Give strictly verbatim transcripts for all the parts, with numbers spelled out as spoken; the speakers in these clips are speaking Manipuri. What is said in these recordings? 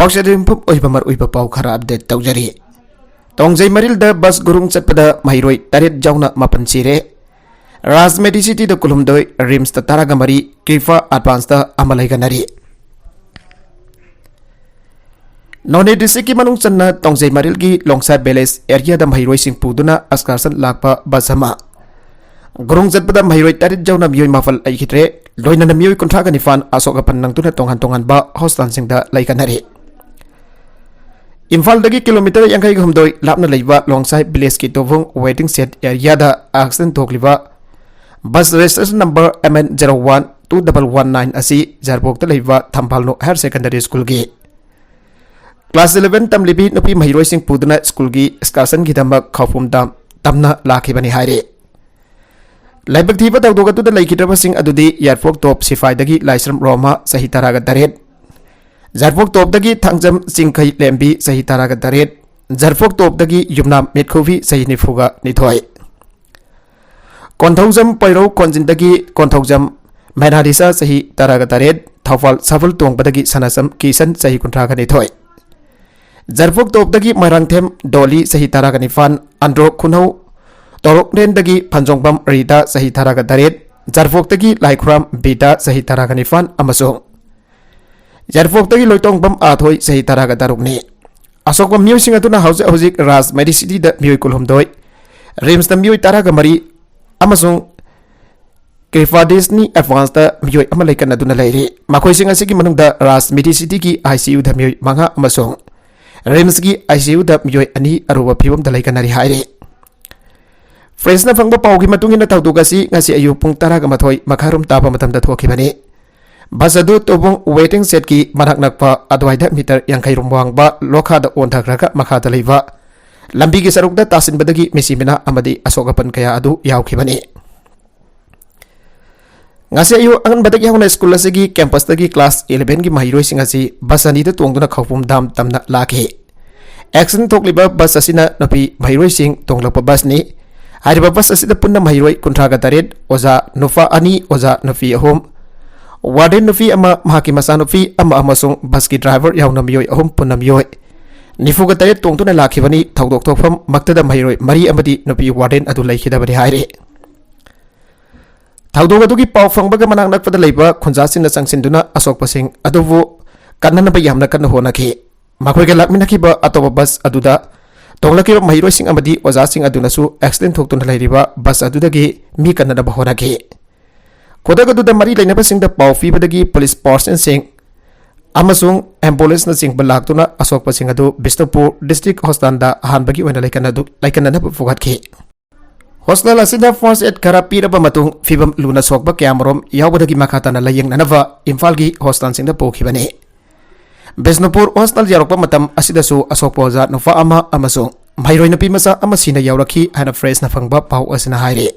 ꯄꯥꯎꯆꯦ ꯌꯨꯝꯐꯝ ꯑꯣꯏꯕ ꯃꯔꯨꯑꯣꯏꯕ ꯄꯥꯎ ꯈꯔ ꯑꯞꯗꯦꯠ ꯇꯧꯖꯔꯤ꯫ ꯇꯣꯡꯖꯩ ꯃꯔꯤꯜꯗ ꯕꯁ ꯒꯨꯔꯨꯡ ꯆꯠꯄꯗ ꯃꯍꯩꯔꯣꯏ ꯇꯔꯦꯠ ꯌꯥꯎꯅ ꯃꯥꯄꯟ ꯁꯤꯔꯦ꯫ ꯔꯥꯖ ꯃꯦꯗꯤꯁꯤꯇꯤꯗ ꯀꯨꯟꯍꯨꯝꯗꯣꯏ, ꯔꯤꯝꯁꯇ ꯇꯔꯥꯒ ꯃꯔꯤ, ꯀ꯭ꯔꯤꯐꯥ ꯑꯦꯗꯚꯥꯟꯁꯇ ꯑꯃ ꯂꯩꯒꯅꯔꯤ꯫ ꯅꯣꯅꯦ ꯗꯤꯁꯇ꯭ꯔꯤꯛꯀꯤ ꯃꯅꯨꯡ ꯆꯟꯅ ꯇꯣꯡꯖꯩ ꯃꯔꯤꯜꯒꯤ ꯂꯣꯡꯁꯥꯏ ꯚꯤꯂꯦꯖ ꯑꯦꯔꯤꯌꯥꯗ ꯃꯍꯩꯔꯣꯏꯁꯤꯡ ꯄꯨꯗꯨꯅ ꯑꯦꯛꯁꯀꯔꯁꯟ ꯂꯥꯛꯄ ꯕꯁ ꯑꯃ ꯒꯨꯔꯨꯡ ꯆꯠꯄꯗ ꯃꯍꯩꯔꯣꯏ ꯇꯔꯦꯠ ꯌꯥꯎꯅ ꯃꯤꯑꯣꯏ ꯃꯥꯄꯜ ꯂꯩꯈꯤꯗ꯭ꯔꯦ꯫ ꯂꯣꯏꯅꯅ ꯃꯤꯑꯣꯏ ꯀꯨꯟꯊ꯭ꯔꯥꯒ ꯅꯤꯄꯥꯟ ꯑꯁꯣꯛ ꯑꯄꯟ ꯅꯪꯗꯨꯅ ꯇꯣꯉꯥꯟ ꯇꯣꯉꯥꯟꯕ ꯍꯣꯁꯄꯤꯇꯥꯜꯁꯤꯡꯗ ꯂꯩꯈꯠꯅꯔꯤ꯫ ꯏꯝꯐꯥꯜꯗꯒꯤ ꯀꯤꯂꯣꯃꯤꯇꯔ ꯌꯥꯡꯈꯩꯒ ꯍꯨꯝꯗꯣꯏ ꯂꯥꯞꯅ ꯂꯩꯕ ꯂꯣꯡꯁꯥꯏ ꯚꯤꯂꯦꯖꯀꯤ ꯇꯣꯕꯨꯡ ꯋꯦꯇꯤꯡ ꯁꯦꯠ ꯑꯦꯔꯤꯌꯥꯗ ꯑꯦꯛꯁꯤꯗꯦꯟ ꯊꯣꯛꯂꯤꯕ bus registration number M N zero one two double one nine ꯑꯁꯤ ꯖꯥꯔꯕꯣꯛꯇ ꯂꯩꯕ ꯊꯝꯕꯥꯜꯅꯨ ꯍꯥꯌꯔ ꯁꯦꯀꯦꯟꯗꯔꯤ ꯁ꯭ꯀꯨꯜꯒꯤ ꯀ꯭ꯂꯥꯁ eleven ꯇꯝꯂꯤꯕꯤ ꯅꯨꯄꯤ ꯃꯍꯩꯔꯣꯏꯁꯤꯡ ꯄꯨꯗꯨꯅ ꯁ꯭ꯀꯨꯜꯒꯤ ꯑꯦꯛꯁꯀꯔꯁꯟꯒꯤꯗꯃꯛ ꯈꯧꯄꯨꯝ ꯗꯥꯝ ꯇꯝꯅ ꯂꯥꯛꯈꯤꯕꯅꯤ ꯍꯥꯏꯔꯤ꯫ ꯂꯥꯏꯕꯛ ꯊꯤꯕ ꯊꯧꯗꯣꯛ ꯑꯗꯨꯗ ꯂꯩꯈꯤꯗ꯭ꯔꯕꯁꯤꯡ ꯑꯗꯨꯗꯤ ꯌꯥꯏꯔꯤꯄꯣꯛ ꯇꯣꯞ ꯁꯤꯐꯥꯏꯗꯒꯤ ꯂꯥꯏꯁ꯭ꯔꯝ ꯔꯣꯃꯥ, ꯆꯍꯤ ꯇꯔꯥꯒ ꯇꯔꯦꯠ, ꯖꯥꯔꯤꯄꯣꯛ ꯇꯣꯞꯇꯒꯤ ꯊꯥꯡꯖꯝ ꯆꯤꯡꯈꯩ ꯂꯦꯝꯕꯤ, ꯆꯍꯤ ꯇꯔꯥꯒ ꯇꯔꯦꯠ, ꯖꯥꯔꯤꯄꯣꯛ ꯇꯣꯞꯇꯒꯤ ꯌꯨꯝꯅꯥꯝ ꯃꯤꯠꯈꯨꯕꯤ, ꯆꯍꯤ ꯅꯤꯐꯨꯒ ꯅꯤꯊꯣꯏ, ꯀꯣꯟꯊꯧꯖꯝ ꯄꯣꯏꯔꯧ ꯀꯣꯟꯖꯤꯟꯗꯒꯤ ꯀꯣꯟꯊꯧꯖꯝ ꯃꯦꯅꯥꯂꯤꯁꯥ, ꯆꯍꯤ ꯇꯔꯥꯒ ꯇꯔꯦꯠ, ꯊꯧꯕꯥꯜ ꯁꯥꯕꯜ ꯇꯣꯡꯕꯗꯒꯤ ꯁꯅꯥꯁꯝ ꯀꯤꯁꯟ, ꯆꯍꯤ ꯀꯨꯟꯊ꯭ꯔꯥꯒ ꯅꯤꯊꯣꯏ, ꯖꯥꯔꯤꯄꯣꯛ ꯇꯣꯞꯇꯒꯤ ꯃꯣꯏꯔꯥꯡꯊꯦꯝ ꯗꯣꯂꯤ, ꯆꯍꯤ ꯇꯔꯥꯒ ꯅꯤꯄꯥꯟ, ꯑꯟꯗ꯭ꯔꯣ ꯈꯨꯅꯧ ꯇꯣꯔꯣꯛꯂꯦꯟꯗꯒꯤ ꯐꯟꯖꯣꯡꯕꯝ ꯔꯤꯇꯥ, ꯆꯍꯤ ꯇꯔꯥꯒ ꯇꯔꯦꯠ, ꯖꯥꯔꯤꯄꯣꯛꯇꯒꯤ ꯂꯥꯏꯈꯨꯔꯥꯝ ꯕꯤꯇꯥ, ꯆꯍꯤ ꯇꯔꯥꯒ ꯅꯤꯄꯥꯟ, ꯑꯃꯁꯨꯡ ꯖꯥꯔꯤꯄꯣꯛꯇꯒꯤ ꯂꯣꯏꯇꯣꯡꯕꯝ ꯑꯥꯊꯣꯏ, ꯆꯍꯤ ꯇꯔꯥꯒ ꯇꯔꯨꯛꯅꯤ꯫ ꯑꯁꯣꯛꯄ ꯃꯤꯑꯣꯏꯁꯤꯡ ꯑꯗꯨꯅ ꯍꯧꯖꯤꯛ ꯍꯧꯖꯤꯛ ꯔꯥꯖ ꯃꯦꯗꯤꯁꯤꯇꯤꯗ ꯃꯤꯑꯣꯏ ꯀꯨꯟꯍꯨꯝꯗꯣꯏ, ꯔꯤꯝꯁꯇ ꯃꯤꯑꯣꯏ ꯇꯔꯥꯒ ꯃꯔꯤ ꯑꯃꯁꯨꯡ ꯀ꯭ꯔꯤꯐꯥ ꯗꯤꯁꯅꯤ ꯑꯦꯗꯚꯥꯟꯁꯇ ꯃꯤꯑꯣꯏ ꯑꯃ ꯂꯩꯀꯠꯅꯗꯨꯅ ꯂꯩꯔꯤ꯫ ꯃꯈꯣꯏꯁꯤꯡ ꯑꯁꯤꯒꯤ ꯃꯅꯨꯡꯗ ꯔꯥꯖ ꯃꯦꯗꯤꯁꯤꯇꯤꯒꯤ ICUꯗ ꯃꯤꯑꯣꯏ ꯃꯉꯥ ꯑꯃꯁꯨꯡ ꯔꯤꯝꯁꯀꯤ ICUꯗ ꯃꯤꯑꯣꯏ ꯑꯅꯤ ꯑꯔꯨꯕ ꯐꯤꯕꯝꯗ ꯂꯩꯀꯠꯅꯔꯤ ꯍꯥꯏꯔꯤ꯫ ꯄ꯭ꯔꯦꯁꯅ ꯐꯪꯕ ꯄꯥꯎꯒꯤ ꯃꯇꯨꯡ ꯏꯟꯅ ꯊꯧꯗꯣꯛ ꯑꯁꯤ ꯉꯁꯤ ꯑꯌꯨꯛ ꯄꯨꯡ ꯇꯔꯥꯒ ꯃꯥꯊꯣꯏ ꯃꯈꯥꯏꯔꯣꯝ ꯇꯥꯕ ꯃꯇꯝꯗ ꯊꯣꯛꯈꯤꯕꯅꯤ꯫ ꯕꯁ ꯑꯗꯨ ꯇꯣꯕꯨꯡ ꯋꯦꯇꯤꯡ ꯁꯦꯠꯀꯤ ꯃꯅꯥꯛ ꯅꯛꯄ ꯑꯗꯨꯋꯥꯏꯗ ꯃꯤꯇꯔ ꯌꯥꯡꯈꯩ ꯔꯣꯝ ꯋꯥꯡꯕ ꯂꯣꯈꯥꯗ ꯑꯣꯟꯊꯈ꯭ꯔꯒ ꯃꯈꯥꯗ ꯂꯩꯕ ꯂꯝꯕꯤꯒꯤ ꯁꯔꯨꯛꯇ ꯇꯥꯁꯤꯟꯕꯗꯒꯤ ꯃꯤꯁꯤ ꯃꯤꯅꯥ ꯑꯃꯗꯤ ꯑꯁꯣꯛ ꯑꯄꯟ ꯀꯌꯥ ꯑꯗꯨ ꯌꯥꯎꯈꯤꯕꯅꯤ꯫ ꯉꯁꯤ ꯑꯌꯨꯛ ꯑꯉꯟꯕꯗꯒꯤ ꯍꯧꯅ ꯁ꯭ꯀꯨꯜ ꯑꯁꯤꯒꯤ ꯀꯦꯝꯄꯁꯇꯒꯤ ꯀ꯭ꯂꯥꯁ elevenꯒꯤ ꯃꯍꯩꯔꯣꯏꯁꯤꯡ ꯑꯁꯤ ꯕꯁ ꯑꯅꯤꯗ ꯇꯣꯡꯗꯨꯅ ꯈꯧꯄꯨꯝ ꯗꯥꯝ ꯇꯝꯅ ꯂꯥꯛꯈꯤ꯫ ꯑꯦꯛꯁꯤꯗꯦꯟ ꯊꯣꯛꯂꯤꯕ ꯕꯁ ꯑꯁꯤꯅ ꯅꯨꯄꯤ ꯃꯍꯩꯔꯣꯏꯁꯤꯡ ꯇꯣꯡꯂꯛꯄ ꯕꯁꯅꯤ꯫ ꯍꯥꯏꯔꯤꯕ ꯕꯁ ꯑꯁꯤꯗ ꯄꯨꯟꯅ ꯃꯍꯩꯔꯣꯏ ꯀꯨꯟꯊ꯭ꯔꯥꯒ ꯇꯔꯦꯠ, ꯑꯣꯖꯥ ꯅꯨꯄꯥ ꯑꯅꯤ, ꯑꯣꯖꯥ ꯅꯨꯄꯤ ꯑꯍꯨꯝ, ꯋꯥꯔꯗꯦꯟ ꯅꯨꯄꯤ ꯑꯃ, ꯃꯍꯥꯛꯀꯤ ꯃꯆꯥꯅꯨꯄꯤ ꯑꯃ ꯑꯃꯁꯨꯡ ꯕꯁꯀꯤ ꯗ꯭ꯔꯥꯏꯚꯔ ꯌꯥꯎꯅ ꯃꯤꯑꯣꯏ ꯑꯍꯨꯝ, ꯄꯨꯟꯅ ꯃꯤꯑꯣꯏ ꯅꯤꯐꯨꯒ ꯇꯔꯦꯠ ꯇꯣꯡꯗꯨꯅ ꯂꯥꯛꯈꯤꯕꯅꯤ꯫ ꯊꯧꯗꯣꯛ ꯊꯣꯛꯐꯝ ꯃꯛꯇꯗ ꯃꯍꯩꯔꯣꯏ ꯃꯔꯤ ꯑꯃꯗꯤ ꯅꯨꯄꯤ ꯋꯥꯔꯗꯦꯟ ꯑꯗꯨ ꯂꯩꯈꯤꯗꯕꯅꯤ ꯍꯥꯏꯔꯤ꯫ ꯊꯧꯗꯣꯛ ꯑꯗꯨꯒꯤ ꯄꯥꯎ ꯐꯪꯕꯒ ꯃꯅꯥꯛ ꯅꯛꯄꯗ ꯂꯩꯕ ꯈꯨꯟꯖꯥꯁꯤꯡꯅ ꯆꯪꯁꯤꯟꯗꯨꯅ ꯑꯁꯣꯛꯄꯁꯤꯡ ꯑꯗꯨꯕꯨ ꯀꯟꯅꯅꯕ ꯌꯥꯝꯅ ꯀꯟꯅ ꯍꯣꯠꯅꯈꯤ꯫ ꯃꯈꯣꯏꯒ ꯂꯥꯛꯃꯤꯟꯅꯈꯤꯕ ꯑꯇꯣꯞꯄ ꯕꯁ ꯑꯗꯨꯗ ꯇꯣꯡꯂꯛꯈꯤꯕ ꯃꯍꯩꯔꯣꯏꯁꯤꯡ ꯑꯃꯗꯤ ꯑꯣꯖꯥꯁꯤꯡ ꯑꯗꯨꯅꯁꯨ ꯑꯦꯛꯁꯤꯗꯦꯟ ꯊꯣꯛꯇꯨꯅ ꯂꯩꯔꯤꯕ ꯕꯁ ꯑꯗꯨꯗꯒꯤ ꯃꯤ ꯀꯟꯅꯅꯕ ꯍꯣꯠꯅꯈꯤ꯫ ꯈꯨꯗꯛ ꯑꯗꯨꯗ ꯃꯔꯤ ꯂꯩꯅꯕꯁꯤꯡꯗ ꯄꯥꯎ ꯄꯤꯕꯗꯒꯤ ꯄꯨꯂꯤꯁ ꯄꯥꯔꯁꯟꯁꯤꯡ ꯑꯃꯁꯨꯡ ꯑꯦꯝꯕꯨꯂꯦꯟꯁꯅꯆꯤꯡꯕ ꯂꯥꯛꯇꯨꯅ ꯑꯁꯣꯛꯄꯁꯤꯡ ꯑꯗꯨ ꯕꯤꯁꯅꯨꯄꯨꯔ ꯗꯤꯁꯇ꯭ꯔꯤꯛ ꯍꯣꯁꯄꯤꯇꯥꯜꯗ ꯑꯍꯥꯟꯕꯒꯤ ꯑꯣꯏꯅ ꯂꯩꯀꯟꯅꯗꯨ-, ꯂꯩꯀꯟꯅꯅꯕ ꯄꯨꯈꯠꯈꯤ꯫ ꯍꯣꯁꯄꯤꯇꯥꯜ ꯑꯁꯤꯗ ꯐꯥꯔꯁ ꯑꯦꯗ ꯈꯔ ꯄꯤꯔꯕ ꯃꯇꯨꯡ ꯐꯤꯕꯝ ꯂꯨꯅ ꯁꯣꯛꯄ ꯀꯌꯥꯃꯔꯨꯝ ꯌꯥꯎꯕꯗꯒꯤ ꯃꯈꯥ ꯇꯥꯅ ꯂꯥꯌꯦꯡꯅꯅꯕ ꯏꯝꯐꯥꯜꯒꯤ ꯍꯣꯁꯄꯤꯇꯥꯜꯁꯤꯡꯗ ꯄꯨꯈꯤꯕꯅꯤ꯫ ꯕꯤꯁꯅꯨꯄꯨꯔ ꯍꯣꯁꯄꯤꯇꯥꯜ ꯌꯧꯔꯛꯄ ꯃꯇꯝ ꯑꯁꯤꯗꯁꯨ ꯑꯁꯣꯛꯄ ꯑꯣꯖꯥ ꯅꯨꯄꯥ ꯑꯃ ꯑꯃꯁꯨꯡ ꯃꯍꯩꯔꯣꯏ ꯅꯨꯄꯤ ꯃꯆꯥ ꯑꯃ ꯁꯤꯅ ꯌꯧꯔꯛꯈꯤ ꯍꯥꯏꯅ ꯄ꯭ꯔꯦꯁꯅ ꯐꯪꯕ ꯄꯥꯎ ꯑꯁꯤꯅ ꯍꯥꯏꯔꯤ꯫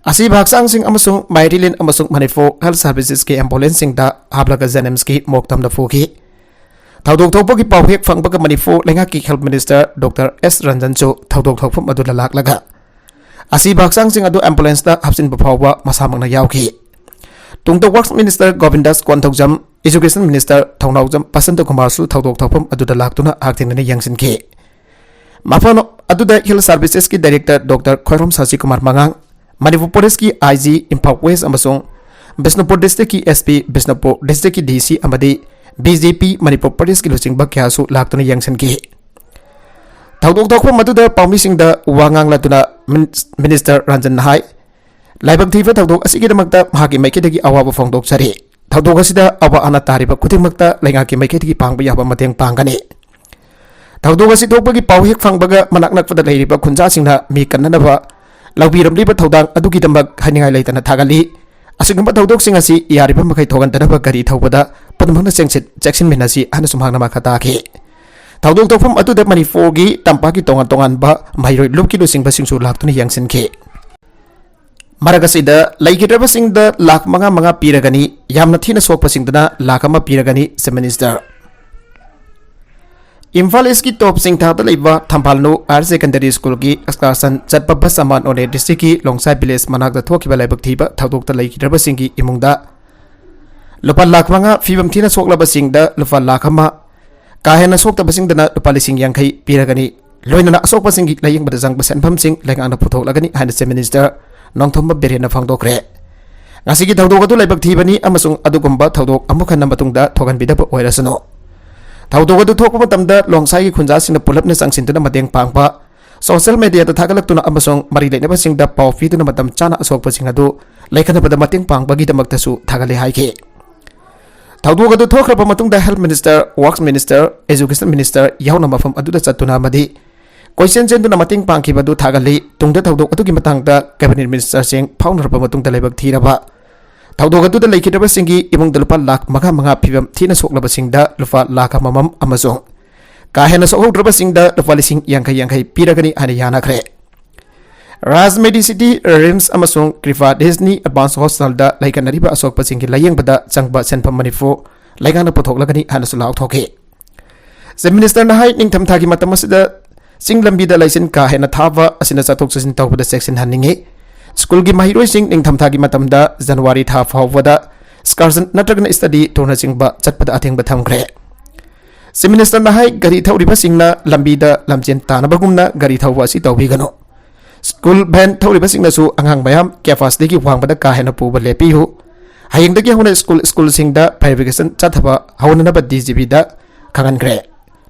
ꯑꯁꯤꯕ ꯍꯛꯆꯥꯡꯁꯤꯡ ꯑꯃꯁꯨꯡ ꯃꯥꯏꯔꯤꯂꯦꯟ ꯑꯃꯁꯨꯡ ꯃꯅꯤꯄꯨꯔ ꯍꯦꯜꯊ ꯁꯥꯔꯚꯤꯁꯦꯁꯀꯤ ꯑꯦꯝꯕꯨꯂꯦꯟꯁꯁꯤꯡꯗ ꯍꯥꯞꯂꯒ ꯖꯦꯅꯤꯝꯁꯀꯤ ꯃꯣꯛ ꯇꯝꯅ ꯄꯨꯈꯤ꯫ ꯊꯧꯗꯣꯛ ꯊꯣꯛꯄꯒꯤ ꯄꯥꯎ ꯍꯦꯛ ꯐꯪꯕꯒ ꯃꯅꯤꯄꯨꯔ ꯂꯩꯉꯥꯛꯀꯤ ꯍꯦꯜꯊ ꯃꯤꯅꯤꯁꯇꯔ ꯗꯣꯛꯇꯔ ꯑꯦꯁ ꯔꯟꯖꯟꯁꯨ ꯊꯧꯗꯣꯛ ꯊꯣꯛꯐꯝ ꯑꯗꯨꯗ ꯂꯥꯛꯂꯒ ꯑꯁꯤꯕ ꯍꯛꯆꯥꯡꯁꯤꯡ ꯑꯗꯨ ꯑꯦꯝꯕꯨꯂꯦꯟꯁꯇ ꯍꯥꯞꯆꯤꯟꯕ ꯐꯥꯎꯕ ꯃꯁꯥꯃꯛꯅ ꯌꯥꯎꯈꯤ꯫ ꯇꯨꯡꯗ ꯋꯥꯔꯛꯁ ꯃꯤꯅꯤꯁꯇꯔ ꯒꯣꯕꯤꯟꯗꯥꯁ ꯀꯣꯟꯊꯧꯖꯝ, ꯏꯖꯨꯀꯦꯁꯟ ꯃꯤꯅꯤꯁꯇꯔ ꯊꯧꯅꯥꯎꯖꯝ ꯕꯁꯟꯇ ꯀꯨꯃꯥꯔꯁꯨ ꯊꯧꯗꯣꯛ ꯊꯣꯛꯐꯝ ꯑꯗꯨꯗ ꯂꯥꯛꯇꯨꯅ ꯍꯛꯊꯦꯡꯅꯅ ꯌꯦꯡꯁꯤꯟꯈꯤ꯫ ꯃꯐꯝ ꯑꯗꯨꯗ ꯍꯦꯜꯊ ꯁꯥꯔꯚꯤꯁꯦꯁꯀꯤ ꯗꯥꯏꯔꯦꯛꯇꯔ ꯗꯣꯛꯇꯔ ꯈ꯭ꯋꯥꯏꯔꯣꯝ ꯁꯥꯁꯤ ꯀꯨꯃꯥꯔ ꯃꯉꯥꯡ, ꯃꯅꯤꯄꯨꯔ ꯄꯨꯂꯤꯁꯀꯤ ꯑꯥꯏ ꯖꯤ ꯏꯝꯐꯥꯜ ꯋꯦꯁ ꯑꯃꯁꯨꯡ ꯕꯤꯁꯅꯨꯄꯨꯔ ꯗꯤꯁꯇ꯭ꯔꯤꯛꯀꯤ ꯑꯦꯁ ꯄꯤ, ꯕꯤꯁꯅꯨꯄꯨꯔ ꯗꯤꯁꯇ꯭ꯔꯤꯛꯀꯤ ꯗꯤ ꯁꯤ ꯑꯃꯗꯤ ꯕꯤ ꯖꯦ ꯄꯤ ꯃꯅꯤꯄꯨꯔ ꯄꯨꯂꯤꯁꯀꯤ ꯂꯨꯆꯤꯡꯕ ꯀꯌꯥꯁꯨ ꯂꯥꯛꯇꯨꯅ ꯌꯦꯡꯁꯤꯟꯈꯤ꯫ ꯊꯧꯗꯣꯛ ꯊꯣꯛꯐꯝ ꯑꯗꯨꯗ ꯄꯥꯎꯃꯤꯁꯤꯡꯗ ꯋꯥ ꯉꯥꯡꯂꯗꯨꯅ ꯃꯤꯟ-, ꯃꯤꯅꯤꯁꯇꯔ ꯔꯟꯖꯟꯅ ꯍꯥꯏ, ꯂꯥꯏꯕꯛ ꯊꯤꯕ ꯊꯧꯗꯣꯛ ꯑꯁꯤꯒꯤꯗꯃꯛꯇ ꯃꯍꯥꯛꯀꯤ ꯃꯥꯏꯀꯩꯗꯒꯤ ꯑꯋꯥꯕ ꯐꯣꯡꯗꯣꯛꯆꯔꯤ꯫ ꯊꯧꯗꯣꯛ ꯑꯁꯤꯗ ꯑꯋꯥ ꯑꯅꯥ ꯇꯥꯔꯤꯕ ꯈꯨꯗꯤꯡꯃꯛꯇ ꯂꯩꯉꯥꯛꯀꯤ ꯃꯥꯏꯀꯩꯗꯒꯤ ꯄꯥꯡꯕ ꯌꯥꯕ ꯃꯇꯦꯡ ꯄꯥꯡꯒꯅꯤ꯫ ꯊꯧꯗꯣꯛ ꯑꯁꯤ ꯊꯣꯛꯄꯒꯤ ꯄꯥꯎ ꯍꯦꯛ ꯐꯪꯕꯒ ꯃꯅꯥꯛ ꯅꯛꯄꯗ ꯂꯩꯔꯤꯕ ꯈꯨꯟꯖꯥꯁꯤꯡꯅ ꯃꯤ ꯀꯟꯅꯅꯕ ꯂꯧꯕꯤꯔꯝꯂꯤꯕ ꯊꯧꯗꯥꯡ ꯑꯗꯨꯒꯤꯗꯃꯛ ꯍꯥꯏꯅꯤꯡꯉꯥꯏ ꯂꯩꯇꯅ ꯊꯥꯒꯠꯂꯤ꯫ ꯑꯁꯤꯒꯨꯝꯕ ꯊꯧꯗꯣꯛꯁꯤꯡ ꯑꯁꯤ ꯌꯥꯔꯤꯕ ꯃꯈꯩ ꯊꯣꯛꯍꯟꯗꯅꯕ ꯒꯥꯔꯤ ꯊꯧꯕꯗ ꯄꯨꯝꯅꯃꯛꯅ ꯆꯦꯛꯁꯤꯟ-, ꯆꯦꯛꯁꯤꯟꯃꯤꯟꯅꯁꯤ ꯍꯥꯏꯅꯁꯨ ꯃꯍꯥꯛꯅ ꯃꯈꯥ ꯇꯥꯈꯤ꯫ ꯊꯧꯗꯣꯛ ꯊꯣꯛꯐꯝ ꯑꯗꯨꯗ ꯃꯅꯤꯄꯨꯔꯒꯤ ꯇꯝꯄꯥꯛꯀꯤ ꯇꯣꯉꯥꯟ ꯇꯣꯉꯥꯟꯕ ꯃꯍꯩꯔꯣꯏ ꯂꯨꯞꯀꯤ ꯂꯨꯆꯤꯡꯕꯁꯤꯡꯁꯨ ꯂꯥꯛꯇꯨꯅ ꯌꯦꯡꯁꯤꯟꯈꯤ꯫ ꯃꯔꯛ ꯑꯁꯤꯗ ꯂꯩꯈꯤꯗ꯭ꯔꯕꯁꯤꯡꯗ ꯂꯥꯈ ꯃꯉꯥ ꯃꯉꯥ ꯄꯤꯔꯒꯅꯤ, ꯌꯥꯝꯅ ꯊꯤꯅ ꯁꯣꯛꯄꯁꯤꯡꯗꯅ ꯂꯥꯈ ꯑꯃ ꯄꯤꯔꯒꯅꯤ, ꯆꯤꯐ ꯃꯤꯅꯤꯁꯇꯔ꯫ ꯏꯝꯐꯥꯜ ꯏꯁꯀꯤ ꯇꯣꯞ ꯆꯤꯡꯊꯥꯗ ꯂꯩꯕ ꯊꯝꯕꯥꯜꯅꯨ ꯍꯥꯌꯔ ꯁꯦꯀꯦꯟꯗꯔꯤ ꯁ꯭ꯀꯨꯜꯒꯤ ꯑꯦꯛꯁꯀꯔꯁꯟ ꯆꯠꯄ ꯕꯁ ꯑꯃ ꯅꯣꯅꯦ ꯗꯤꯁꯇ꯭ꯔꯤꯛꯀꯤ ꯂꯣꯡꯁꯥꯏ ꯚꯤꯂꯦꯖ ꯃꯅꯥꯛꯇ ꯊꯣꯛꯈꯤꯕ ꯂꯥꯏꯕꯛ ꯊꯤꯕ ꯊꯧꯗꯣꯛꯇ ꯂꯩꯈꯤꯗ꯭ꯔꯕꯁꯤꯡꯒꯤ ꯏꯃꯨꯡꯗ ꯂꯨꯄꯥ ꯂꯥꯈ ꯃꯉꯥ ꯐꯤꯕꯝ ꯊꯤꯅ ꯁꯣꯛꯂꯕꯁꯤꯡꯗ ꯂꯨꯄꯥ ꯂꯥꯈ ꯑꯃ, ꯀꯥ ꯍꯦꯟꯅ ꯁꯣꯛꯇꯕꯁꯤꯡꯗꯅ ꯂꯨꯄꯥ ꯂꯤꯁꯤꯡ ꯌꯥꯡꯈꯩ ꯄꯤꯔꯒꯅꯤ꯫ ꯂꯣꯏꯅꯅ ꯑꯁꯣꯛꯄꯁꯤꯡꯒꯤ ꯂꯥꯌꯦꯡꯕꯗ ꯆꯪꯕ ꯁꯦꯟꯐꯝꯁꯤꯡ ꯂꯩꯉꯥꯛꯅ ꯄꯨꯊꯣꯛꯂꯒꯅꯤ ꯍꯥꯏꯅ Chief Minister ꯅꯣꯡꯊꯣꯝꯕꯝ ꯕꯤꯔꯦꯟꯅ ꯐꯣꯡꯗꯣꯛꯈ꯭ꯔꯦ꯫ ꯉꯁꯤꯒꯤ ꯊꯧꯗꯣꯛ ꯑꯗꯨ ꯂꯥꯏꯕꯛ ꯊꯤꯕꯅꯤ ꯑꯃꯁꯨꯡ ꯑꯗꯨꯒꯨꯝꯕ ꯊꯧꯗꯣꯛ ꯑꯃꯨꯛ ꯍꯟꯅ ꯃꯇꯨꯡꯗ ꯊꯣꯛꯍꯟꯕꯤꯗꯕ ꯑꯣꯏꯔꯁꯅꯨ꯫ ꯊꯧꯗꯣꯛ ꯑꯗꯨ ꯊꯣꯛꯄ ꯃꯇꯝꯗ ꯂꯣꯡꯁꯥꯏꯒꯤ ꯈꯨꯟꯖꯥꯁꯤꯡꯅ ꯄꯨꯂꯞꯅ ꯆꯪꯁꯤꯟꯗꯨꯅ ꯃꯇꯦꯡ ꯄꯥꯡꯕ, social media ꯗ ꯊꯥꯒꯠꯂꯛꯇꯨꯅ ꯑꯃꯁꯨꯡ ꯃꯔꯤ ꯂꯩꯅꯕꯁꯤꯡꯗ ꯄꯥꯎ ꯄꯤꯗꯨꯅ ꯃꯇꯝ ꯆꯥꯅ ꯑꯁꯣꯛꯄꯁꯤꯡ ꯑꯗꯨ ꯂꯩꯈꯠꯅꯕꯗ ꯃꯇꯦꯡ ꯄꯥꯡꯕꯒꯤꯗꯃꯛꯇꯁꯨ ꯊꯥꯒꯠꯂꯦ ꯍꯥꯏꯈꯤ꯫ ꯊꯧꯗꯣꯛ ꯑꯗꯨ ꯊꯣꯛꯈ꯭ꯔꯕ ꯃꯇꯨꯡꯗ Health Minister, Works Minister, Education Minister ꯌꯥꯎꯅ ꯃꯐꯝ ꯑꯗꯨꯗ ꯆꯠꯇꯨꯅ ꯑꯃꯗꯤ ꯀꯣꯏꯆꯦꯟ ꯆꯦꯟꯗꯨꯅ ꯃꯇꯦꯡ ꯄꯥꯡꯈꯤꯕ ꯑꯗꯨ ꯊꯥꯒꯠꯂꯤ꯫ ꯇꯨꯡꯗ ꯊꯧꯗꯣꯛ ꯑꯗꯨꯒꯤ ꯃꯇꯥꯡꯗ Cabinet Minister ꯁꯤꯡ ꯐꯥꯎꯅꯔꯕ ꯃꯇꯨꯡꯗ ꯂꯥꯏꯕꯛ ꯊꯤꯔꯕ ꯊꯧꯗꯣꯛ ꯑꯗꯨꯗ ꯂꯩꯈꯤꯗ꯭ꯔꯕꯁꯤꯡꯒꯤ ꯏꯃꯨꯡꯗ ꯂꯨꯄꯥ ꯂꯥꯈ ꯃꯉꯥ ꯃꯉꯥ ꯐꯤꯕꯝ ꯊꯤꯅ ꯁꯣꯛꯂꯕꯁꯤꯡꯗ ꯂꯨꯄꯥ ꯂꯥꯈ ꯑꯃꯃꯝ ꯑꯃꯁꯨꯡ ꯀꯥ ꯍꯦꯟꯅ ꯁꯣꯛꯍꯧꯗ꯭ꯔꯕꯁꯤꯡꯗ ꯂꯨꯄꯥ ꯂꯤꯁꯤꯡ ꯌꯥꯡꯈꯩ ꯌꯥꯡꯈꯩ ꯄꯤꯔꯒꯅꯤ ꯍꯥꯏꯅ ꯌꯥꯅꯈ꯭ꯔꯦ꯫ ꯔꯥꯖ ꯃꯦꯗꯤꯁꯤꯇꯤ, ꯔꯤꯝꯁ ꯑꯃꯁꯨꯡ ꯀ꯭ꯔꯤꯄꯥ ꯗꯤꯖꯅꯤ ꯑꯦꯗꯚꯥꯟꯁ ꯍꯣꯁꯄꯤꯇꯥꯜꯗ ꯂꯩꯀꯠꯅꯔꯤꯕ ꯑꯁꯣꯛꯄꯁꯤꯡꯒꯤ ꯂꯥꯌꯦꯡꯕꯗ ꯆꯪꯕ ꯁꯦꯟꯐꯝ ꯃꯔꯤꯐꯨ ꯂꯩꯉꯥꯛꯅ ꯄꯨꯊꯣꯛꯂꯒꯅꯤ ꯍꯥꯏꯅꯁꯨ ꯂꯥꯎꯊꯣꯛꯈꯤ꯫ Chief Minister ꯅ ꯍꯥꯏ, ꯅꯤꯡꯊꯝꯊꯥꯒꯤ ꯃꯇꯝ ꯑꯁꯤꯗ ꯆꯤꯡ ꯂꯝꯕꯤꯗ ꯂꯩꯆꯤꯟ ꯀꯥ ꯍꯦꯟꯅ ꯊꯥꯕ ꯑꯁꯤꯅ ꯆꯠꯊꯣꯛ ꯆꯠꯁꯤꯟ ꯇꯧꯕꯗ ꯆꯦꯛꯁꯤꯟꯍꯟꯅꯤꯡꯏ꯫ ꯁ꯭ꯀꯨꯜꯒꯤ ꯃꯍꯩꯔꯣꯏꯁꯤꯡ ꯅꯤꯡꯊꯝꯊꯥꯒꯤ ꯃꯇꯝꯗ ꯖꯅꯋꯥꯔꯤ ꯊꯥ ꯐꯥꯎꯕꯗ excursion ꯅꯠꯇ꯭ꯔꯒꯅ study tour ꯅꯆꯤꯡꯕ ꯆꯠꯄꯗ ꯑꯊꯤꯡꯕ ꯊꯝꯈ꯭ꯔꯦ꯫ Chief Minister ꯅ ꯍꯥꯏ, ꯒꯥꯔꯤ ꯊꯧꯔꯤꯕꯁꯤꯡꯅ ꯂꯝꯕꯤꯗ ꯂꯝꯖꯦꯟ ꯇꯥꯟꯅꯕꯒꯨꯝꯅ ꯒꯥꯔꯤ ꯊꯧꯕ ꯑꯁꯤ ꯇꯧꯕꯤꯒꯅꯨ꯫ ꯁ꯭ꯀꯨꯜ ꯚꯦꯟ ꯊꯧꯔꯤꯕꯁꯤꯡꯅꯁꯨ ꯑꯉꯥꯡ ꯃꯌꯥꯝ capacityꯒꯤ ꯋꯥꯡꯃꯗ ꯀꯥ ꯍꯦꯟꯅ ꯄꯨꯕ ꯂꯦꯞꯄꯤꯌꯨ꯫ ꯍꯌꯦꯡꯗꯒꯤ ꯍꯧꯅ ꯁ꯭ꯀꯨꯜ, ꯁ꯭ꯀꯨꯜꯁꯤꯡꯗ fire brigade ꯆꯠꯊꯕ ꯍꯧꯅꯅꯕ DGPꯗ ꯈꯪꯍꯟꯈ꯭ꯔꯦ꯫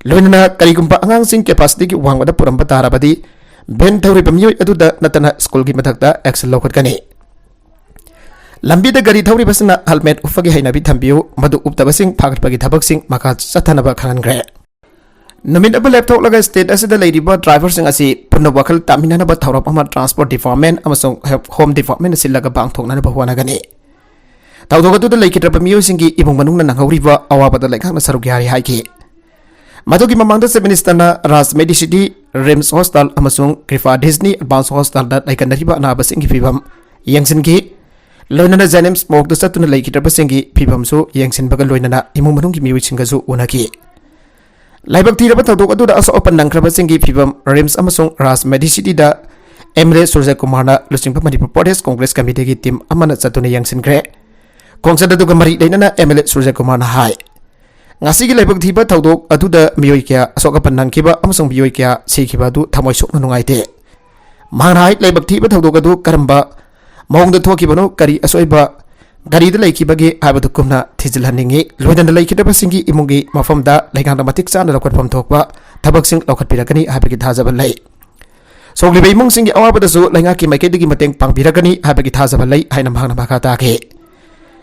ꯂꯣꯏꯅꯅ ꯀꯔꯤꯒꯨꯝꯕ ꯑꯉꯥꯡꯁꯤꯡ capacityꯒꯤ ꯋꯥꯡꯃꯗ ꯄꯨꯔꯝꯕ ꯇꯥꯔꯕꯗꯤ ꯚꯦꯟ ꯊꯧꯔꯤꯕ ꯃꯤꯑꯣꯏ ꯑꯗꯨꯗ ꯅꯠꯇꯅ ꯁ꯭ꯀꯨꯜꯒꯤ ꯃꯊꯛꯇ action ꯂꯧꯈꯠꯀꯅꯤ꯫ ꯂꯝꯕꯤꯗ ꯒꯥꯔꯤ ꯊꯧꯔꯤꯕꯁꯤꯡꯅ helmet ꯎꯞꯄꯒꯤ ꯍꯩꯅꯕꯤ ꯊꯝꯕꯤꯌꯨ꯫ ꯃꯗꯨ ꯎꯞꯇꯕꯁꯤꯡ ꯐꯥꯒꯠꯄꯒꯤ ꯊꯕꯛꯁꯤꯡ ꯃꯈꯥ ꯆꯠꯊꯅꯕ ꯈꯪꯍꯟꯈ꯭ꯔꯦ꯫ ꯅꯨꯃꯤꯠ ꯑꯃ ꯂꯦꯞꯊꯣꯛꯂꯒ state ꯑꯁꯤꯗ ꯂꯩꯔꯤꯕ driverꯁꯤꯡ ꯑꯁꯤ ꯄꯨꯟꯅ ꯋꯥꯈꯜ ꯇꯥꯃꯤꯟꯅꯅꯕ ꯊꯧꯔꯝ ꯑꯃ Transport Department ꯑꯃꯁꯨꯡ Home Department ꯁꯤꯜꯂꯒ ꯄꯥꯡꯊꯣꯛꯅꯅꯕ ꯍꯣꯠꯅꯒꯅꯤ꯫ ꯊꯧꯗꯣꯛ ꯑꯗꯨꯗ ꯂꯩꯈꯤꯗ꯭ꯔꯕ ꯃꯤꯑꯣꯏꯁꯤꯡꯒꯤ ꯏꯃꯨꯡ ꯃꯅꯨꯡꯅ ꯅꯪꯍꯧꯔꯤꯕ ꯑꯋꯥꯕꯗ ꯂꯩꯉꯥꯛꯅ ꯁꯔꯨꯛ ꯌꯥꯔꯤ ꯍꯥꯏꯈꯤ꯫ ꯃꯗꯨꯒꯤ ꯃꯃꯥꯡꯗ Chief Minister ꯅ ꯔꯥꯖ ꯃꯦꯗꯤꯁꯤꯇꯤ, ꯔꯤꯝꯁ ꯍꯣꯁꯄꯤꯇꯥꯜ ꯑꯃꯁꯨꯡ ꯀ꯭ꯔꯤꯄꯥ ꯗꯤꯖꯅꯤ ꯑꯦꯗꯚꯥꯟꯁ ꯍꯣꯁꯄꯤꯇꯥꯜꯗ ꯂꯩꯀꯠꯅꯔꯤꯕ ꯑꯅꯥꯕꯁꯤꯡꯒꯤ ꯐꯤꯚꯝ ꯌꯦꯡꯁꯤꯟꯈꯤ꯫ ꯂꯣꯏꯅꯅ JNIMS morgueꯗ ꯆꯠꯇꯨꯅ ꯂꯩꯈꯤꯗ꯭ꯔꯕꯁꯤꯡꯒꯤ ꯐꯤꯚꯝꯁꯨ ꯌꯦꯡꯁꯤꯟꯕꯒ ꯂꯣꯏꯅꯅ ꯏꯃꯨꯡ ꯃꯅꯨꯡꯒꯤ ꯃꯤꯑꯣꯏꯁꯤꯡꯒꯁꯨ ꯎꯅꯈꯤ꯫ ꯂꯥꯏꯕꯛ ꯊꯤꯔꯕ ꯊꯧꯗꯣꯛ ꯑꯗꯨꯗ ꯑꯁꯣꯛ ꯑꯄꯟ ꯅꯪꯈ꯭ꯔꯕꯁꯤꯡꯒꯤ ꯐꯤꯚꯝ ꯔꯤꯝꯁ ꯑꯃꯁꯨꯡ ꯔꯥꯖ ꯃꯦꯗꯤꯁꯤꯇꯤꯗ MLA ꯁꯨꯔꯖ ꯀꯨꯃꯥꯔꯅ ꯂꯨꯆꯤꯡꯕ ꯃꯅꯤꯄꯨꯔ ꯄ꯭ꯔꯗꯦꯁ ꯀꯣꯡꯒ꯭ꯔꯦꯁ ꯀꯃꯤꯇꯤꯒꯤ team ꯑꯃꯅ ꯆꯠꯇꯨꯅ ꯌꯦꯡꯁꯤꯟꯈ꯭ꯔꯦ꯫ ꯈꯣꯡꯆꯠ ꯑꯗꯨꯒ ꯃꯔꯤ ꯂꯩꯅꯅ ꯑꯦꯝ ꯑꯦꯜ ꯑꯦ ꯁꯨꯔꯖꯀꯨꯃꯥꯔꯅ ꯍꯥꯏ, ꯉꯁꯤꯒꯤ ꯂꯥꯏꯕꯛ ꯊꯤꯕ ꯊꯧꯗꯣꯛ ꯑꯗꯨꯗ ꯃꯤꯑꯣꯏ ꯀꯌꯥ ꯑꯁꯣꯛ ꯑꯄꯟ ꯅꯪꯈꯤꯕ ꯑꯃꯁꯨꯡ ꯃꯤꯑꯣꯏ ꯀꯌꯥ ꯁꯤꯈꯤꯕ ꯑꯗꯨ ꯊꯃꯣꯏ ꯁꯣꯛꯅ ꯅꯨꯡꯉꯥꯏꯇꯦ꯫ ꯃꯍꯥꯛꯅ ꯍꯥꯏ, ꯂꯥꯏꯕꯛ ꯊꯤꯕ ꯊꯧꯗꯣꯛ ꯑꯗꯨ ꯀꯔꯝꯕ ꯃꯑꯣꯡꯗ ꯊꯣꯛꯈꯤꯕꯅꯣ, ꯀꯔꯤ ꯑꯁꯣꯏꯕ ꯒꯥꯔꯤꯗ ꯂꯩꯈꯤꯕꯒꯦ ꯍꯥꯏꯕꯗꯨ ꯀꯨꯞꯅ ꯊꯤꯖꯤꯜꯍꯟꯅꯤꯡꯏ꯫ ꯂꯣꯏꯅꯅ ꯂꯩꯈꯤꯗꯕꯁꯤꯡꯒꯤ ꯏꯃꯨꯡꯒꯤ ꯃꯐꯝꯗ ꯂꯩꯉꯥꯛꯅ ꯃꯇꯤꯛ ꯆꯥꯅ ꯂꯧꯈꯠꯐꯝ ꯊꯣꯛꯄ ꯊꯕꯛꯁꯤꯡ ꯂꯧꯈꯠꯄꯤꯔꯛꯀꯅꯤ ꯍꯥꯏꯕꯒꯤ ꯊꯥꯖꯕ ꯂꯩ꯫ ꯁꯣꯛꯂꯤꯕ ꯏꯃꯨꯡꯁꯤꯡꯒꯤ ꯑꯋꯥꯕꯗꯁꯨ ꯂꯩꯉꯥꯛꯀꯤ ꯃꯥꯏꯀꯩꯗꯒꯤ ꯃꯇꯦꯡ ꯄꯥꯡꯕꯤꯔꯛꯀꯅꯤ ꯍꯥꯏꯕꯒꯤ ꯊꯥꯖꯕ ꯂꯩ ꯍꯥꯏꯅ ꯃꯍꯥꯛꯅ ꯃꯈꯥ ꯇꯥꯈꯤ꯫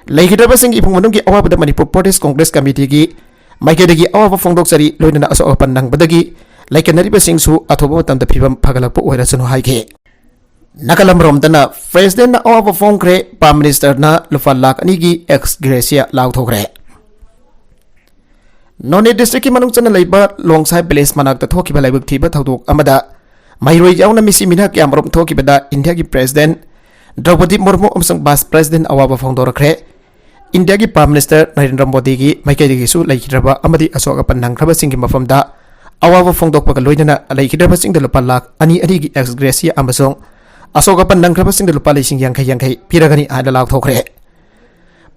ꯂꯩꯈꯤꯗ꯭ꯔꯕꯁꯤꯡꯒꯤ ꯏꯃꯨꯡ ꯃꯅꯨꯡꯒꯤ ꯑꯋꯥꯕꯗ ꯃꯅꯤꯄꯨꯔ ꯄ꯭ꯔꯗꯦꯁ ꯀꯣꯡꯒ꯭ꯔꯦꯁ ꯀꯃꯤꯇꯤꯒꯤ ꯃꯥꯏꯀꯩꯗꯒꯤ ꯑꯋꯥꯕ ꯐꯣꯡꯗꯣꯛꯆꯔꯤ, ꯂꯣꯏꯅꯅ ꯑꯁꯣꯛ ꯑꯄꯟ ꯅꯪꯕꯗꯒꯤ ꯂꯩꯀꯟꯅꯔꯤꯕꯁꯤꯡꯁꯨ ꯑꯊꯨꯕ ꯃꯇꯝꯗ ꯐꯤꯕꯝ ꯐꯒꯠꯂꯛꯄ ꯑꯣꯏꯔꯁꯅꯨ ꯍꯥꯏꯈꯤ꯫ ꯅꯥꯀꯜ ꯑꯃꯔꯣꯝꯗꯅ ꯄ꯭ꯔꯦꯁꯤꯗꯦꯟꯅ ꯑꯋꯥꯕ ꯐꯣꯡꯈ꯭ꯔꯦ, ꯄ꯭ꯔꯥꯏꯝ ꯃꯤꯅꯤꯁꯇꯔꯅ ꯂꯨꯄꯥ ꯂꯥꯈ ꯑꯅꯤꯒꯤ ꯑꯦꯛꯁ ꯒ꯭ꯔꯦꯁꯤꯌꯥ ꯂꯥꯎꯊꯣꯛꯈ꯭ꯔꯦ꯫ ꯅꯣꯅꯦ ꯗꯤꯁꯇ꯭ꯔꯤꯛꯀꯤ ꯃꯅꯨꯡ ꯆꯟꯅ ꯂꯩꯕ ꯂꯣꯡꯁꯥꯏ ꯚꯤꯂꯦꯖ ꯃꯅꯥꯛꯇ ꯊꯣꯛꯈꯤꯕ ꯂꯥꯏꯕꯛ ꯊꯤꯕ ꯊꯧꯗꯣꯛ ꯑꯃꯗ ꯃꯍꯩꯔꯣꯏ ꯌꯥꯎꯅ ꯃꯤꯁꯤ ꯃꯤꯅꯥ ꯀꯌꯥꯃꯔꯨꯝ ꯊꯣꯛꯈꯤꯕꯗ ꯏꯟꯗꯤꯌꯥꯒꯤ ꯄ꯭ꯔꯦꯁꯤꯗꯦꯟ ꯗ꯭ꯔꯧꯄꯗꯤ ꯃꯨꯔꯃꯨ ꯑꯃꯁꯨꯡ ꯚꯥꯏꯁ ꯄ꯭ꯔꯦꯁꯤꯗꯦꯟ ꯑꯋꯥꯕ ꯐꯣꯡꯗꯣꯔꯛꯈ꯭ꯔꯦ꯫ ꯏꯟꯗꯤꯌꯥꯒꯤ ꯄ꯭ꯔꯥꯏꯝ ꯃꯤꯅꯤꯁꯇꯔ ꯅꯔꯦꯟꯗ꯭ꯔ ꯃꯣꯗꯤꯒꯤ ꯃꯥꯏꯀꯩꯗꯒꯤꯁꯨ ꯂꯩꯈꯤꯗ꯭ꯔꯕ ꯑꯃꯗꯤ ꯑꯁꯣꯛ ꯑꯄꯟ ꯅꯪꯈ꯭ꯔꯕꯁꯤꯡꯒꯤ ꯃꯐꯝꯗ ꯑꯋꯥꯕ ꯐꯣꯡꯗꯣꯛꯄꯒ ꯂꯣꯏꯅꯅ ꯂꯩꯈꯤꯗ꯭ꯔꯕꯁꯤꯡꯗ ꯂꯨꯄꯥ ꯂꯥꯈ ꯑꯅꯤ ꯑꯅꯤꯒꯤ ꯑꯦꯛꯁ ꯒ꯭ꯔꯦꯁꯤꯌꯥ ꯑꯃꯁꯨꯡ ꯑꯁꯣꯛ ꯑꯄꯟ ꯅꯪꯈ꯭ꯔꯕꯁꯤꯡꯗ ꯂꯨꯄꯥ ꯂꯤꯁꯤꯡ ꯌꯥꯡꯈꯩ ꯌꯥꯡꯈꯩ ꯄꯤꯔꯒꯅꯤ ꯍꯥꯏꯅ ꯂꯥꯎꯊꯣꯛꯈ꯭ꯔꯦ꯫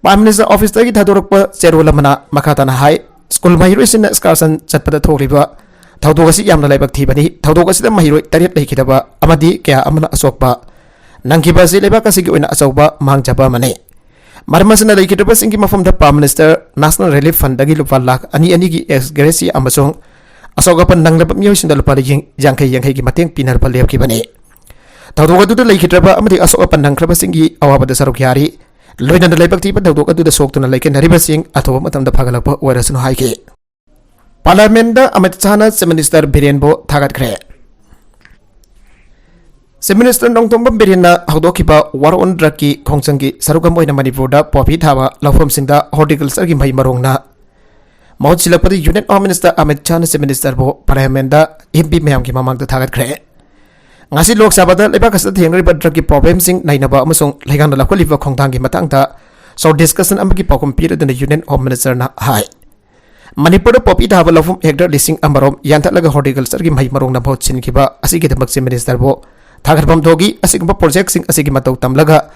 ꯄ꯭ꯔꯥꯏꯝ ꯃꯤꯅꯤꯁꯇꯔ ꯑꯣꯐꯤꯁꯇꯒꯤ ꯊꯥꯗꯣꯔꯛꯄ ꯆꯦꯔꯣꯜ ꯑꯃꯅ ꯃꯈꯥ ꯇꯥꯅ ꯍꯥꯏ, ꯁ꯭ꯀꯨꯜ ꯃꯍꯩꯔꯣꯏꯁꯤꯡꯅ ꯁ꯭ꯀꯥꯔꯁꯟ ꯆꯠꯄꯗ ꯊꯣꯛꯂꯤꯕ ꯊꯧꯗꯣꯛ ꯑꯁꯤ ꯌꯥꯝꯅ ꯂꯥꯏꯕꯛ ꯊꯤꯕꯅꯤ꯫ ꯊꯧꯗꯣꯛ ꯑꯁꯤꯗ ꯃꯍꯩꯔꯣꯏ ꯇꯔꯦꯠ ꯂꯩꯈꯤꯗꯕ ꯑꯃꯗꯤ ꯀꯌꯥ ꯑꯃꯅ ꯑꯁꯣꯛꯄ ꯅꯪꯈꯤꯕ ꯑꯁꯤ ꯂꯩꯕꯥꯛ ꯑꯁꯤꯒꯤ ꯑꯣꯏꯅ ꯑꯆꯧꯕ ꯃꯥꯡꯖꯕ ꯑꯃꯅꯤ꯫ ꯃꯔꯝ ꯑꯁꯤꯅ ꯂꯩꯈꯤꯗ꯭ꯔꯕꯁꯤꯡꯒꯤ ꯃꯐꯝꯗ ꯄ꯭ꯔꯥꯏꯝ ꯃꯤꯅꯤꯁꯇꯔ ꯅꯦꯁꯅꯦꯜ ꯔꯤꯂꯤꯐ ꯐꯟꯗꯒꯤ ꯂꯨꯄꯥ ꯂꯥꯈ ꯑꯅꯤ ꯑꯅꯤꯒꯤ ꯑꯦꯛꯁ ꯒ꯭ꯔꯦꯁꯤꯌꯥ ꯑꯃꯁꯨꯡ ꯑꯁꯣꯛ ꯑꯄꯟ ꯅꯪꯂꯕ ꯃꯤꯑꯣꯏꯁꯤꯡꯗ ꯂꯨꯄꯥ ꯂꯤꯁꯤꯡ ꯌꯥꯡꯈꯩ ꯌꯥꯡꯈꯩꯒꯤ ꯃꯇꯦꯡ ꯄꯤꯅꯕ ꯂꯦꯞꯈꯤꯕꯅꯤ꯫ ꯊꯧꯗꯣꯛ ꯑꯗꯨꯗ ꯂꯩꯈꯤꯗ꯭ꯔꯕ ꯑꯃꯗꯤ ꯑꯁꯣꯛ ꯑꯄꯟ ꯅꯪꯈ꯭ꯔꯕꯁꯤꯡꯒꯤ ꯑꯋꯥꯕꯗ ꯁꯔꯨꯛ ꯌꯥꯔꯤ꯫ ꯂꯣꯏꯅꯅ ꯂꯥꯏꯕꯛ ꯊꯤꯕ ꯊꯧꯗꯣꯛ ꯑꯗꯨꯗ ꯁꯣꯛꯇꯨꯅ ꯂꯩꯈꯤꯗ꯭ꯔꯕꯁꯤꯡ ꯑꯊꯨꯕ ꯃꯇꯝꯗ ꯐꯒꯠꯂꯛꯄ ꯑꯣꯏꯔꯁꯅꯨ ꯍꯥꯏꯈꯤ꯫ ꯄꯥꯔꯂꯤꯌꯥꯃꯦꯟꯗ ꯑꯃꯤꯠ ꯁꯥꯍꯅ ꯆꯤꯐ ꯃꯤꯅꯤꯁꯇꯔ ꯕꯤꯔꯦꯟꯕꯨ ꯊꯥꯒꯠꯈ꯭ꯔꯦ꯫ ꯆꯤꯐ ꯃꯤꯅꯤꯁꯇꯔ ꯅꯣꯡꯊꯣꯝꯕꯝ ꯕꯤꯔꯦꯟꯅ ꯍꯧꯗꯣꯛꯈꯤꯕ ꯋꯥꯔ ꯑꯣꯟ ꯗ꯭ꯔꯒꯀꯤ ꯈꯣꯡꯖꯪꯒꯤ ꯁꯔꯨꯛ ꯑꯃ ꯑꯣꯏꯅ ꯃꯅꯤꯄꯨꯔꯗ ꯄꯣꯄꯤ ꯊꯥꯕ ꯂꯧꯐꯝꯁꯤꯡꯗ ꯍꯣꯔꯇꯤꯀꯜꯆꯔꯒꯤ ꯃꯍꯩ ꯃꯔꯣꯡꯅ ꯃꯍꯨꯠ ꯁꯤꯜꯂꯛꯄꯗ ꯌꯨꯅꯤꯌꯟ ꯍꯣꯝ ꯃꯤꯅꯤꯁꯇꯔ ꯑꯃꯤꯠ ꯁꯥꯍꯅ ꯆꯤꯐ ꯃꯤꯅꯤꯁꯇꯔꯕꯨ ꯄꯥꯔꯂꯤꯌꯥꯃꯦꯟꯗ ꯑꯦꯝ ꯄꯤ ꯃꯌꯥꯝꯒꯤ ꯃꯃꯥꯡꯗ ꯊꯥꯒꯠꯈ꯭ꯔꯦ꯫ ꯉꯁꯤ ꯂꯣꯛ ꯁꯚꯥꯗ ꯂꯩꯕꯥꯛ ꯑꯁꯤꯗ ꯊꯦꯡꯅꯔꯤꯕ ꯗ꯭ꯔꯒꯀꯤ ꯄ꯭ꯔꯣꯕ꯭ꯂꯦꯝꯁꯤꯡ ꯅꯩꯅꯕ ꯑꯃꯁꯨꯡ ꯂꯩꯉꯥꯛꯅ ꯂꯧꯈꯠꯂꯤꯕ ꯈꯣꯡꯊꯥꯡꯒꯤ ꯃꯇꯥꯡꯗ ꯁꯣꯔꯠ ꯗꯤꯁꯀꯁꯟ ꯑꯃꯒꯤ ꯄꯥꯎꯈꯨꯝ ꯄꯤꯔꯗꯨꯅ ꯌꯨꯅꯤꯌꯟ ꯍꯣꯝ ꯃꯤꯅꯤꯁꯇꯔꯅ ꯍꯥꯏ, ꯃꯅꯤꯄꯨꯔꯗ ꯄꯣꯄꯤ ꯊꯥꯕ ꯂꯧꯐꯝ ꯍꯦꯛꯇꯔ ꯂꯤꯁꯤꯡ ꯑꯃꯔꯣꯝ ꯌꯥꯟꯊꯠꯂꯒ ꯍꯣꯔꯇꯤꯀꯜꯆꯔꯒꯤ ꯃꯍꯩ ꯃꯔꯣꯡꯅ ꯃꯍꯨꯠ ꯁꯤꯟꯈꯤꯕ ꯑꯁꯤꯒꯤꯗꯃꯛ ꯆꯤꯐ ꯃꯤꯅꯤꯁꯇꯔꯕꯨ ꯊꯥꯒꯠꯐꯝ ꯊꯣꯛꯏ꯫ ꯑꯁꯤꯒꯨꯝꯕ ꯄ꯭ꯔꯣꯖꯦꯛꯁꯤꯡ ꯑꯁꯤꯒꯤ ꯃꯇꯧ ꯇꯝꯂꯒ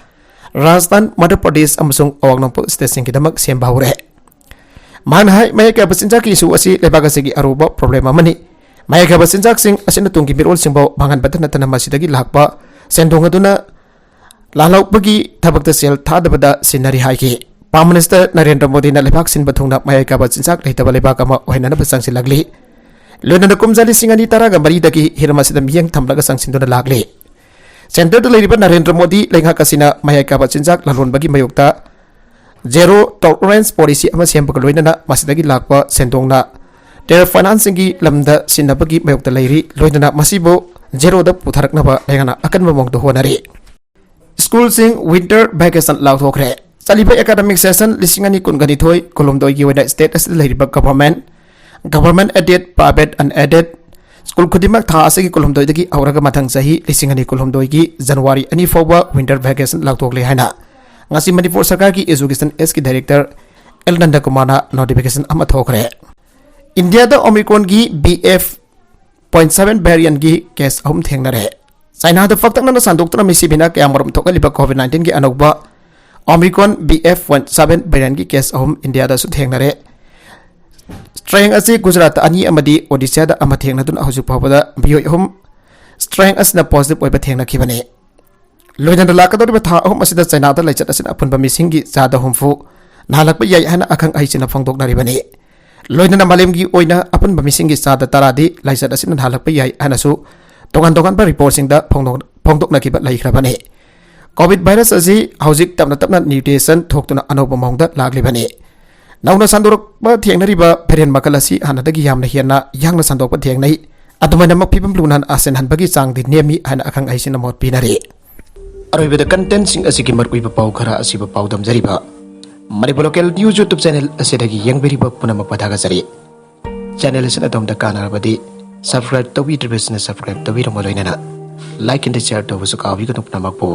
ꯔꯥꯖꯁꯊꯥꯟ, ꯃꯙ꯭ꯌ ꯄ꯭ꯔꯗꯦꯁ ꯑꯃꯁꯨꯡ ꯑꯋꯥꯡ ꯅꯣꯡꯄꯣꯛ ꯁ꯭ꯇꯦꯠꯁꯤꯡꯒꯤꯗꯃꯛ ꯁꯦꯝꯕ ꯍꯧꯔꯦ꯫ ꯃꯍꯥꯛꯅ ꯍꯥꯏ, ꯃꯍꯩ ꯀꯥꯕ ꯆꯤꯟꯖꯥꯛꯀꯤ ꯏꯁꯨ ꯑꯁꯤ ꯂꯩꯕꯥꯛ ꯑꯁꯤꯒꯤ ꯑꯔꯨꯕ ꯄ꯭ꯔꯣꯕ꯭ꯂꯦꯝ ꯑꯃꯅꯤ꯫ ꯃꯍꯩ ꯀꯥꯕ ꯆꯤꯟꯖꯥꯛꯁꯤꯡ ꯑꯁꯤꯅ ꯇꯨꯡꯒꯤ ꯃꯤꯔꯣꯜꯁꯤꯡꯕꯨ ꯃꯥꯡꯍꯟꯕꯇ ꯅꯠꯇꯅ ꯃꯁꯤꯗꯒꯤ ꯂꯥꯛꯄ ꯁꯦꯟꯗꯣꯡ ꯑꯗꯨꯅ ꯂꯥꯜꯍꯧꯕꯒꯤ ꯊꯕꯛꯇ ꯁꯦꯜ ꯊꯥꯗꯕꯗ ꯁꯤꯖꯤꯟꯅꯔꯤ ꯍꯥꯏꯈꯤ꯫ ꯄ꯭ꯔꯥꯏꯝ ꯃꯤꯅꯤꯁꯇꯔ ꯅꯔꯦꯟꯗ꯭ꯔ ꯃꯣꯗꯤꯅ ꯂꯩꯕꯥꯛ ꯁꯤꯟꯕ ꯊꯨꯡꯅ ꯃꯌꯥꯏ ꯀꯥꯕ ꯆꯤꯟꯖꯥꯛ ꯂꯩꯇꯕ ꯂꯩꯕꯥꯛ ꯑꯃ ꯑꯣꯏꯍꯟꯅꯕ ꯆꯪꯁꯤꯜꯂꯛꯂꯤ꯫ ꯂꯣꯏꯅꯅ ꯀꯨꯝꯖꯥ ꯂꯤꯁꯤꯡ ꯑꯅꯤ ꯇꯔꯥꯒ ꯃꯔꯤꯗꯒꯤ ꯍꯤꯔꯝ ꯑꯁꯤꯗ ꯃꯤꯠꯌꯦꯡ ꯊꯝꯂꯒ ꯆꯪꯁꯤꯟꯗꯨꯅ ꯂꯥꯛꯂꯤ꯫ ꯁꯦꯟꯇꯔꯗ ꯂꯩꯔꯤꯕ ꯅꯔꯦꯟꯗ꯭ꯔ ꯃꯣꯗꯤ ꯂꯩꯉꯥꯛ ꯑꯁꯤꯅ ꯃꯌꯥꯏ ꯀꯥꯕ ꯆꯤꯟꯖꯥꯛ ꯂꯂꯣꯟꯕꯒꯤ ꯃꯥꯌꯣꯛꯇ ꯖꯦꯔꯣ ꯇꯣꯂꯔꯦꯟꯁ ꯄꯣꯂꯤꯁꯤ ꯑꯃ ꯁꯦꯝꯕꯒ ꯂꯣꯏꯅꯅ ꯃꯁꯤꯗꯒꯤ ꯂꯥꯛꯄ ꯁꯦꯟꯗꯣꯡꯅ ꯇꯦꯔꯤꯐ ꯐꯥꯏꯅꯥꯟꯁꯤꯡꯒꯤ ꯂꯝꯗ ꯁꯤꯟꯅꯕꯒꯤ ꯃꯥꯌꯣꯛꯇ ꯂꯩꯔꯤ꯫ ꯂꯣꯏꯅꯅ ꯃꯁꯤꯕꯨ ꯖꯦꯔꯣꯗ ꯄꯨꯊꯔꯛꯅꯕ ꯂꯩꯉꯥꯛꯅ ꯑꯀꯟꯕ ꯃꯑꯣꯡꯗ ꯍꯣꯠꯅꯔꯤ꯫ ꯁ꯭ꯀꯨꯜꯁꯤꯡ ꯋꯤꯟꯇꯔ ꯚꯦꯀꯦꯁꯟ ꯂꯥꯎꯊꯣꯛꯈ꯭ꯔꯦ꯫ ꯆꯠꯂꯤꯕ ꯑꯦꯀꯥꯗꯃꯤꯛ ꯁꯦꯁꯟ ꯂꯤꯁꯤꯡ ꯑꯅꯤ ꯀꯨꯟꯒ ꯅꯤꯊꯣꯏ ꯀꯨꯟꯍꯨꯝꯗꯣꯏꯒꯤ ꯑꯣꯏꯅ ꯁ꯭ꯇꯦꯠ ꯑꯁꯤꯗ ꯂꯩꯔꯤꯕ government, government aided, private unaided school ꯈꯨꯗꯤꯡꯃꯛ ꯊꯥ ꯑꯁꯤꯒꯤ ꯀꯨꯟꯍꯨꯝꯗꯣꯏꯗꯒꯤ ꯍꯧꯔꯒ ꯃꯊꯪ ꯆꯍꯤ ꯂꯤꯁꯤꯡ ꯑꯅꯤ ꯀꯨꯟꯍꯨꯝꯗꯣꯏꯒꯤ ꯖꯅꯋꯥꯔꯤ ꯑꯅꯤ ꯐꯥꯎꯕ ꯋꯤꯟꯇꯔ ꯚꯦꯀꯦꯁꯟ ꯂꯥꯎꯊꯣꯛꯂꯦ ꯍꯥꯏꯅ ꯉꯁꯤ ꯃꯅꯤꯄꯨꯔ ꯁꯔꯀꯥꯔꯒꯤ ꯑꯦꯖꯨꯀꯦꯁꯟ ꯑꯦꯁꯀꯤ ꯗꯥꯏꯔꯦꯛꯇꯔ ꯑꯦꯜ ꯅꯟꯗꯀꯨꯃꯥꯔꯅ ꯅꯣꯇꯤꯐꯤꯀꯦꯁꯟ ꯑꯃ ꯊꯣꯛꯈ꯭ꯔꯦ꯫ ꯏꯟꯗꯤꯌꯥꯗ ꯑꯣꯃꯤꯀ꯭ꯔꯣꯟꯒꯤ ꯕꯤ ꯑꯦꯐ ꯄꯣꯏꯟꯠ ꯁꯚꯦꯟ ꯚꯦꯔꯤꯌꯟꯠꯀꯤ ꯀꯦꯁ ꯑꯍꯨꯝ ꯊꯦꯡꯅꯔꯦ꯫ ꯆꯥꯏꯅꯥꯗ ꯄꯥꯛꯇꯛꯅꯅ ꯁꯟꯗꯣꯛꯇꯨꯅ ꯃꯤꯁꯤꯕꯤꯅ ꯀꯌꯥꯃꯔꯨꯝ ꯊꯣꯛꯍꯜꯂꯤꯕ ꯀꯣꯚꯤꯗ ꯅꯥꯏꯟꯇꯤꯟꯒꯤ ꯑꯅꯧꯕ omicron B F point seven ꯚꯦꯔꯤꯌꯟꯠꯀꯤ ꯀꯦꯁ ꯑꯍꯨꯝ ꯏꯟꯗꯤꯌꯥꯗꯁꯨ ꯊꯦꯡꯅꯔꯦ꯫ ꯁ꯭ꯇ꯭ꯔꯦꯟ ꯑꯁꯤ ꯒꯨꯖꯔꯥꯠꯇ ꯑꯅꯤ ꯑꯃꯗꯤ ꯑꯣꯗꯤꯁꯥꯗ ꯑꯃ ꯊꯦꯡꯅꯗꯨꯅ ꯍꯧꯖꯤꯛ ꯐꯥꯎꯕꯗ ꯃꯤꯑꯣꯏ ꯑꯍꯨꯝ ꯁ꯭ꯇ꯭ꯔꯦꯟ ꯑꯁꯤꯅ ꯄꯣꯖꯤꯇꯤꯚ ꯑꯣꯏꯕ ꯊꯦꯡꯅꯈꯤꯕꯅꯤ꯫ ꯂꯣꯏꯅꯅ ꯂꯥꯛꯀꯗꯧꯔꯤꯕ ꯊꯥ ꯑꯍꯨꯝ ꯑꯁꯤꯗ ꯆꯥꯏꯅꯥꯗ ꯂꯥꯏꯆꯠ ꯑꯁꯤꯅ ꯑꯄꯨꯟꯕ ꯃꯤꯁꯤꯡꯒꯤ ꯆꯥꯗ ꯍꯨꯝꯐꯨ ꯅꯥꯍꯜꯂꯛꯄ ꯌꯥꯏ ꯍꯥꯏꯅ ꯑꯈꯪ ꯑꯍꯩꯁꯤꯡꯅ ꯐꯣꯡꯗꯣꯛꯅꯔꯤꯕꯅꯤ꯫ ꯂꯣꯏꯅꯅ ꯃꯥꯂꯦꯝꯒꯤ ꯑꯣꯏꯅ ꯑꯄꯨꯟꯕ ꯃꯤꯁꯤꯡꯒꯤ ꯆꯥꯗ ꯇꯔꯥꯗꯤ ꯂꯥꯏꯆꯠ ꯑꯁꯤꯅ ꯅꯥꯍꯜꯂꯛꯄ ꯌꯥꯏ ꯍꯥꯏꯅꯁꯨ ꯇꯣꯉꯥꯟ ꯇꯣꯉꯥꯟꯕ ꯔꯤꯄꯣꯔꯠꯁꯤꯡꯗ ꯐꯣꯡꯗꯣꯛ-, ꯐꯣꯡꯗꯣꯛꯅꯈꯤꯕ ꯂꯩꯈ꯭ꯔꯕꯅꯤ꯫ ꯀꯣꯚꯤꯗ ꯚꯥꯏꯔꯁ ꯑꯁꯤ ꯍꯧꯖꯤꯛ ꯇꯞꯅ ꯇꯞꯅ ꯃ꯭ꯌꯨꯇꯦꯁꯟ ꯊꯣꯛꯇꯨꯅ ꯑꯅꯧꯕ ꯃꯑꯣꯡꯗ ꯂꯥꯛꯂꯤꯕꯅꯤ꯫ ꯅꯧꯅ ꯁꯟꯗꯣꯔꯛꯄ ꯊꯦꯡꯅꯔꯤꯕ ꯚꯦꯔꯤꯌꯟꯠ ꯃꯈꯜ ꯑꯁꯤ ꯍꯥꯟꯅꯗꯒꯤ ꯌꯥꯝꯅ ꯍꯦꯟꯅ ꯌꯥꯡꯅ ꯁꯟꯗꯣꯛꯄ ꯊꯦꯡꯅꯩ꯫ ꯑꯗꯨꯃꯥꯏꯅꯃꯛ ꯐꯤꯕꯝ ꯂꯨꯅ ꯅꯥꯁꯤꯟꯍꯟꯕꯒꯤ ꯆꯥꯡꯗꯤ ꯅꯦꯝꯃꯤ ꯍꯥꯏꯅ ꯑꯈꯪ ꯑꯍꯩꯁꯤꯡꯅ ꯃꯣꯠ ꯄꯤꯅꯔꯤ꯫ ꯑꯔꯣꯏꯕꯗ ꯀꯟꯇꯦꯟꯠꯁꯤꯡ ꯑꯁꯤꯒꯤ ꯃꯔꯨꯑꯣꯏꯕ ꯄꯥꯎ ꯈꯔ ꯑꯁꯤꯕꯨ ꯄꯥꯎꯗꯝꯖꯔꯤꯕ Manipur local news YouTube channel ꯑꯁꯤꯗꯒꯤ ꯌꯦꯡꯕꯤꯔꯤꯕ ꯄꯨꯝꯅꯃꯛꯄꯨ ꯊꯥꯒꯠꯆꯔꯤ꯫ ꯆꯦꯅꯦꯜ ꯑꯁꯤꯅ ꯑꯗꯣꯝꯗ ꯀꯥꯟꯅꯔꯕꯗꯤ ꯁꯕꯁꯀ꯭ꯔꯥꯏꯕ ꯇꯧꯕꯤꯗ꯭ꯔꯤꯕꯁꯤꯡꯅ ꯁꯕꯁꯀ꯭ꯔꯥꯏꯕ ꯇꯧꯕꯤꯔꯝꯕ ꯂꯣꯏꯅꯅ ꯂꯥꯏꯛ ꯑꯦꯟ ꯁꯤꯌꯔ ꯇꯧꯕꯁꯨ ꯀꯥꯎꯕꯤꯒꯅꯨ꯫ ꯄꯨꯝꯅꯃꯛꯄꯨ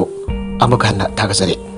ꯑꯃꯨꯛ ꯍꯟꯅ ꯊꯥꯒꯠꯆꯔꯤ꯫